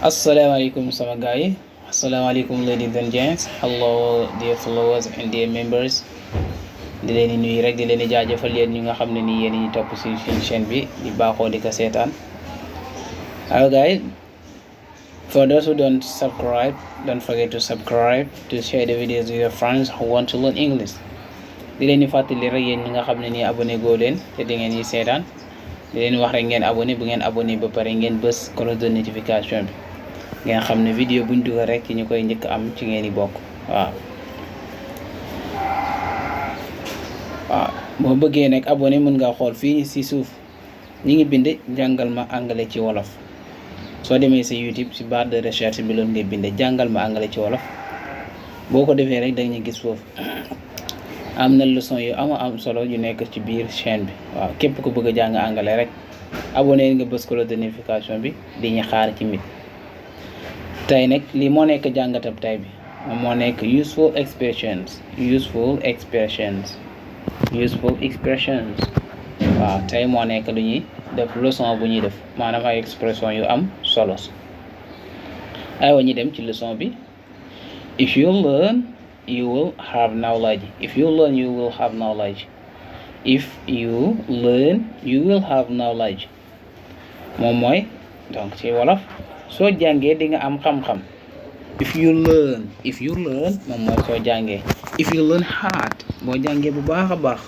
Assalamualaikum sama guys. Assalamualaikum ladies and gents. Hello dear followers and dear members. Di leen di nuyu rek di leen di jaajëfal yéen ñi nga xam ne nii yéen ñi topp si suñu chaîne bi di baaxoo di ko seetaan. Hello guys. For those who don't subscribe, don't forget to subscribe, to share the videos with your friends who want to learn English. Di leen di fàttali rek yéen ñi nga xam ne nii abonné goo leen te di ngeen ñi seetaan. Di leen wax rek ngeen abonné bu ngeen abonné ba pare ngeen bës cloche de notification bi. ngeen xam ne vidéo buñ dugal rek ci ñu koy njëkk am ci ngeen di bokk waaw boo bëggee nag abonné mën nga xool fii ci suuf ñi ngi bind jàngal ma anglais ci wolof soo demee sa YouTube ci barre de recherche bi loolu ngay bind jàngal ma anglais ci wolof boo ko defee rek dañuy gis foofu am na leçon yu am solo yu nekk ci biir chaîne bi waaw képp ku bëgg a jàng anglais rek abonné nga bës cloche de notification bi di ñu xaar ci mit tey nag lii moo nekk jàngatab tay bi moo nekk useful expressions waaw tey moo nekk lu ñuy def leçon bu ñuy def maanaam ay expression yu am solo aywa ñu dem ci leçon bi. If you learn you will have knowledge. If you learn you will have knowledge. If you learn you will have knowledge moom mooy donc ci wolof soo jàngee di nga am xam-xam. If you learn moom mooy soo jàngee. If you learn hard boo jàngee bu baax a baax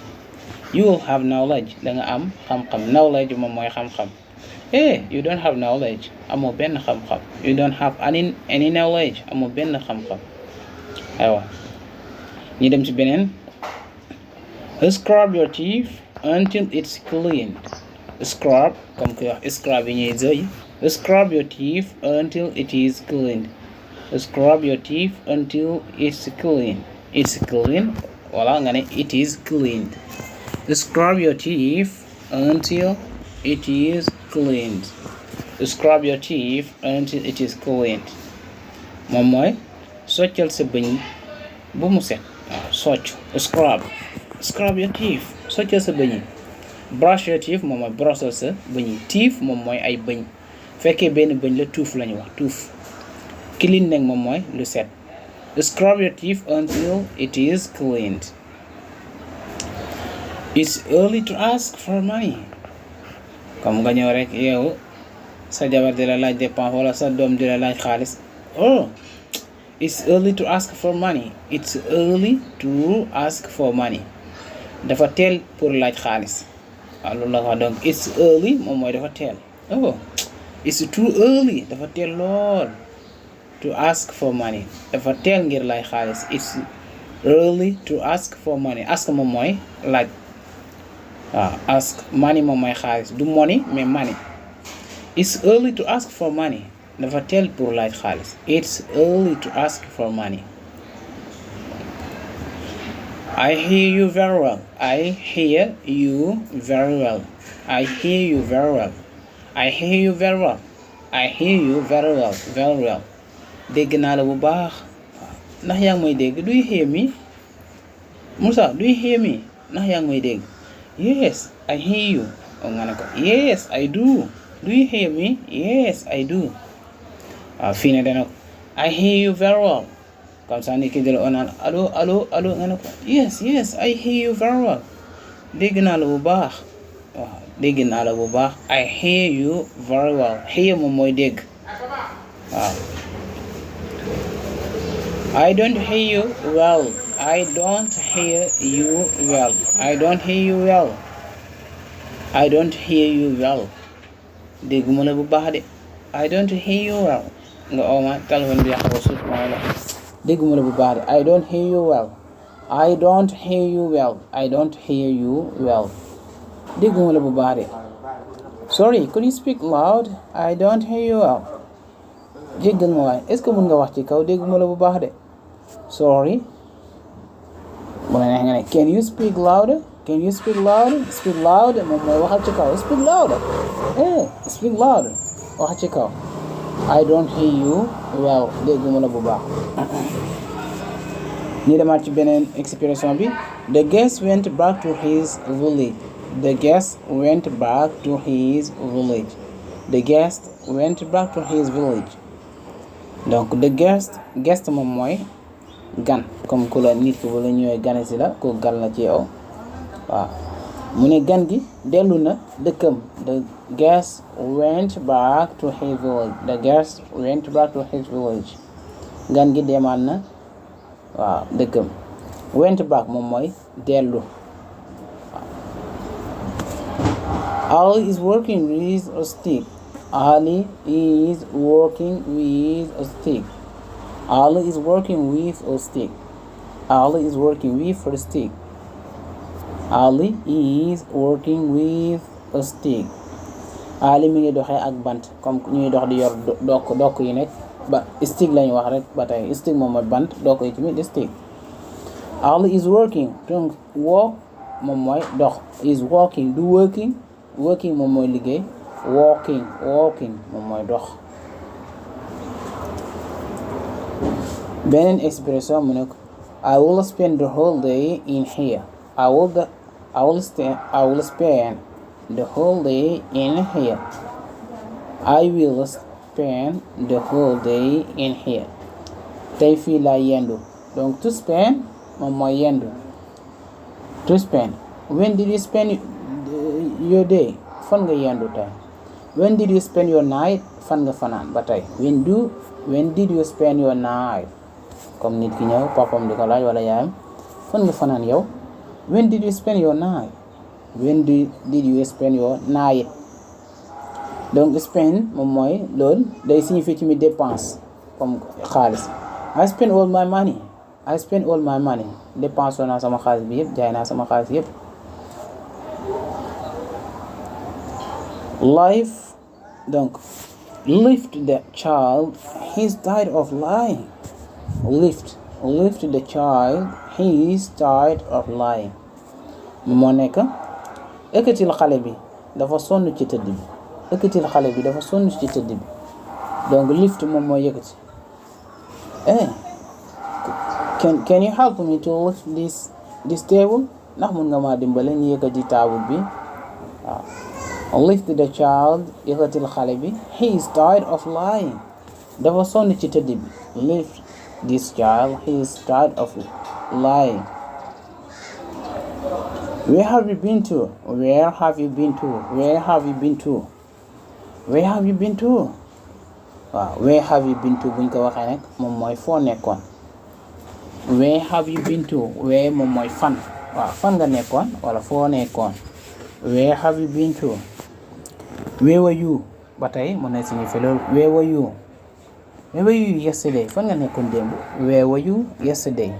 you will have knowledge da nga am xam-xam. Knowledge moom mooy xam-xam. You don't have knowledge amoo benn xam-xam. You don't have any knowledge amoo benn xam-xam. aywa ñu dem ci beneen. Scrub your teeth until it's clean. Scrub comme que wax scrub yi ñuy zëy. Scrub your teeth until it is clean. Scrub your teeth until it's clean. It's clean. Wala nga ne it is cleaned. Scrub your teeth until it is cleaned. Scrub your teeth until it is cleaned. moom mooy soccal sa bëñ bu mu set. socc scrub your teeth soccal sa bëñ. Brush your teeth moom mooy brossal sa bëñ. Teeth moom mooy ay bëñ. fekkee benn bëñ la tuuf lañu wax tuuf. Clean nag moom mooy lu set. Scrub your teeth until it is cleaned. It's early to ask for money. comme nga ñëw rek yow sa jabar di la laaj dépense wala sa doom di la laaj xaalis. It's early to ask for money. It's early to ask for money. dafa teel pour laaj xaalis. loolu la wax donc it's early moom mooy dafa teel. It's too early dafa teel lool to ask for money. dafa teel ngir laaj xaalis. It's early to ask for money. Ask moom mooy laaj. Ask money moom mooy xaalis du money mais money. It's early to ask for money. dafa teel pour laaj xaalis. It's early to ask for money. I hear you very well. I hear you very well. I hear you very well. I hear you very well. I hear you very well. Very well. dégg naa la bu baax. ndax yaa ngi may dégg. Do you hear me? Musa, do you hear me? ndax yaa ngi may dégg. Yes, I hear you. nga ne ko yes, I do. Do you hear me? Yes, I do. fii ne dana ko I hear you very well. comme ça ni ki jël onaan allo nga ne ko yes I hear you very well. dégg naa la bu baax. dégg naa la bu baax. I hear you very well. hear moom mooy dégg. I don't hear you well. I don't hear you well. I don't hear you well. I don't hear you well. dégguma la bu baax de. I don't hear you well. nga ooma téléphone bi xaw a suuf mooy la. dégguma la bu baax de. I don't hear you well. I don't hear you well. I don't hear you well. dégguma la bu baax de. Sorry, could you speak loud? I don't hear you well. jéggal ma waay est-ce que mën nga wax ci kaw dégguma la bu baax de. Sorry. bu la neex nga ne can you speak louder? Can you speak louder? Speak louder moom mooy waxal ci kaw. Speak louder. Speak louder. wax ci kaw. I don't hear you well. dégguma la bu baax. ñu demaat ci beneen expression bi. The guest went back to his village. The guest went back to his village. The guest went back to his village. donc the guest moom mooy gan comme ku la nit ki wala ñëwee gane si la ku gan la ci yow waaw mu ne gan gi dellu na dëkkam. The guest went back to his village. The guest went back to his village. gan gi demaat na waaw dëkkam. went back moom mooy dellu. Ali is working with a stick. Ali is working with a stick. Ali is working with a stick. Ali is working with a stick. Ali is working with a stick. Ali mi ngi doxee ak bant comme ñuy dox di yor dokk yi nekk ba stick lañu wax rek ba tey stick moom mooy bant dokk yi tamit di stick. Ali is working donc walk moom mooy dox. Is walking du working moom mooy liggéey. walking moom mooy dox. beneen expression mu ne ko I will spend the whole day in here. I will spend the whole day in here. I will spend the whole day in here. tey fii laa yendu donc to spend moom mooy yendu. To spend when did you spend your day fan nga yendu tey. When did you spend your night fan nga fanaan ba tey. When did you spend your night comme nit ki ñëw papam di ko laaj wala yaayam fan nga fanaan yow. When did you spend your night. When did you spend your night. donc spend moom mooy loolu day signifier ci mi dépense comme xaalis. I spend all my money. dépense naa sama xaalis bi yëpp jaay naa sama xaalis yëpp. life donc lift the child, he's tired of lying. lift the child, he's tired of lying. moo nekk ëkkatil xale bi dafa sonn ci tëdd bi. donc lift moom mooy yëkkati. can you help me to lift this table ndax mun nga maa dimbale ñu yëkkati table bi waaw. lift the child yëkkatil xale bi. he is tired of lying dafa sonn ci tëdd bi. lift this child, he is tired of lying. Where have you been to? Where have you been to? Where have you been to? Where have you been to? waaw where have you been to buñ ko waxee nag moom mooy foo nekkoon. Where have you been to? Where moom mooy fan. waaw fan nga nekkoon wala foo nekkoon. Where have you been to? Where were you? ba tey mën na signifier loolu. Where were you? Where were you yesterday? fan nga nekkoon démb. Where were you yesterday?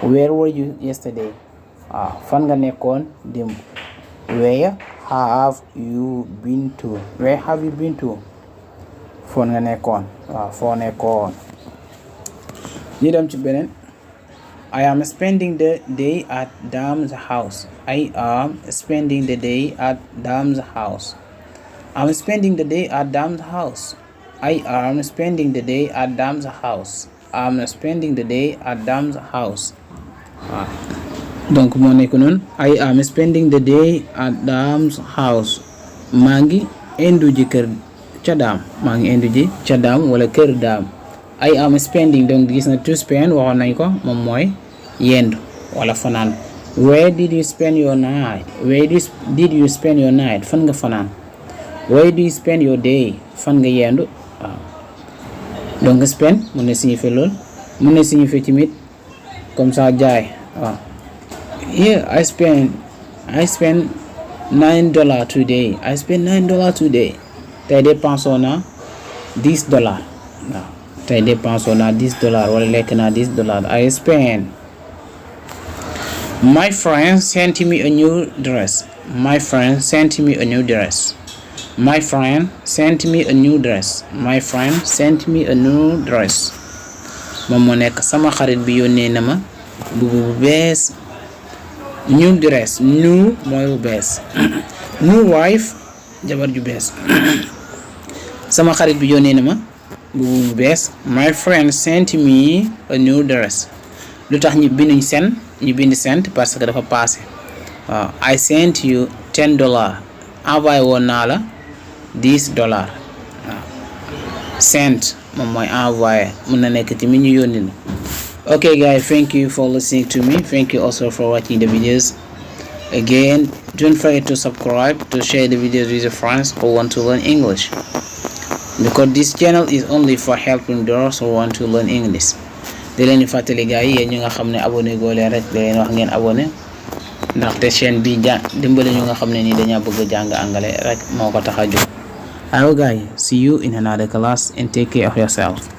Where were you yesterday? waaw fan nga nekkoon démb. Where have you been to? Where have you been to? foo nga nekkoon. waaw foo nekkoon. ñu dem ci beneen. I am spending the day at Dam's house. I am spending the day at Dam's house. I'm spending the day at Dam's house. I am spending the day at Dam's house. I'm spending the day at Dam's house. waaw donc moo nekk noonu. I am spending the day at Dam's house. maa ngi indu ji kër ca daam. maa ngi indu ji ca daam wala kër daam. I am spending donc gis na to spend waxoon nañ ko moom mooy yendu wala fanaan. Where did you spend your night? Where did you spend your night? fan nga fanaan. Where do you spend your day? fan nga yendu. waaw donc spend mun na signifier lool. mun na signifier tamit comme ça jaay. waaw here I spend $9 today. I spend $9 today. tey dépensé naa $10. waaw tey dépensé naa $10 wala lekk naa $10. I spend. My friend sent me a new dress. My friend sent me a new dress. My friend sent me a new dress. My friend sent me a new dress. moom moo nekk sama xarit bi yónnee na ma mbubu bu bees. new dress new mooy bu bees. new wife jabar ju bees. sama xarit bi yónnee na ma mbubu bu bees. My friend sent me a new dress. lu tax ñu binduñ sent ñu bind sent parce que dafa passé. waaw I sent you $10. envoyé woon naa la $10. waaw sent moom mooy envoyer mën na nekk tamit ñu yónni la. Okay guys, thank you for listening to me. Thank you also for watching the videos. Again, don't forget to subscribe, to share the videos with your friends who want to learn English, because this channel is only for helping those who want to learn English. di leen fàttali gars yi yéen ñu nga xam ne abonné goo leen rek di leen wax ngeen abonné, ndaxte chaîne bi dimbali ñu nga xam ne nii dañaa bëgg a jàng anglais rek moo ko tax a jóg. Alright guys, see you in another class and take care of yourself.